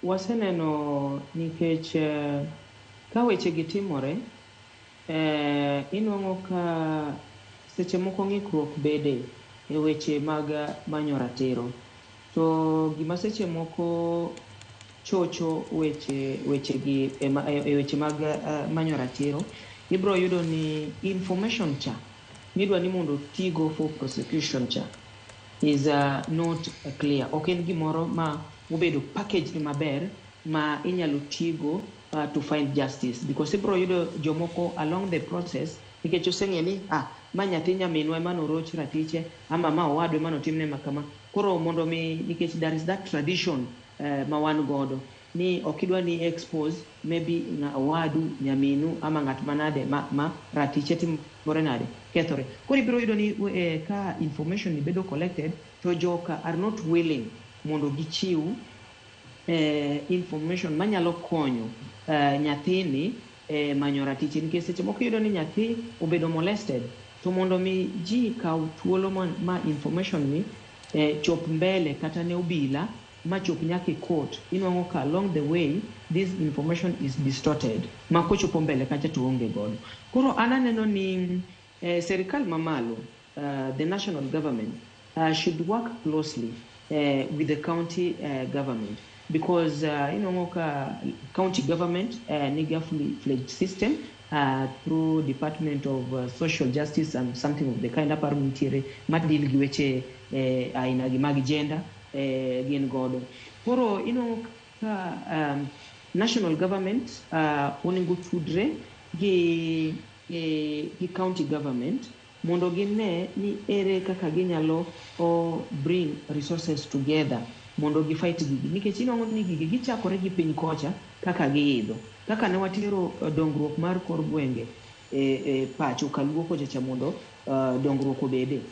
Waseneno nikech ka weche gi timore, inwang'o ka seche moko ng'ikruok bede e weche mag manyo ratiro. To gima seche moko chocho weche gi e weche mag manyo ratiro, ibiro yudo ni information cha midwa ni mondo otigo for prosecution cha is not clear. Ok en gimoro ma obedo packaged maber ma inyalo tigo to find justice, because ibiro yudo jomoko along the process, nikech oseng'e ni ma nyathi nyaminwa ema noroch ratiche, ama ma owadwa ema notimne ma kama. Koro mondo mi, nikech there is that tradition ma wan godo ni ok idwa ni expose maybe owadu, nyaminu, ama ng'at manade ma ratiche timore nade, kethore. Koro ibiro yudo ni ka information ni bedo collected, to joka are not willing mondo gichiw information manyalo konyo nyathini manyo ratiche, nikech seche moko iyudo ni nyathi obedo molested, to mondo mi ji kaw thuolo ma information ni chop mbele kata ne obila ma chop nyaka e court, inwang'o ka along the way this information is distorted, ma kochopo mbele kacha to onge godo. Koro an aneno ni serikal mamalo, the national government, should work closely with the county government, because inwang'o ka county government nigi a fully fledged system through Department of Social Justice and something of the kind. Aparo nitiere ma deal gi weche aina gi mag gender, gin godo. Koro inwang'o ka national government onego tudre gi county government mondo gine ni ere kaka ginyalo bring resources together mondo gi fight gigi, nikech inwang'o ni gigi gichakore gi piny kocha kaka giidho, kaka ne watero dongruok mar kor gwenge e pacho kaluo kocha cha mondo dongruok obede.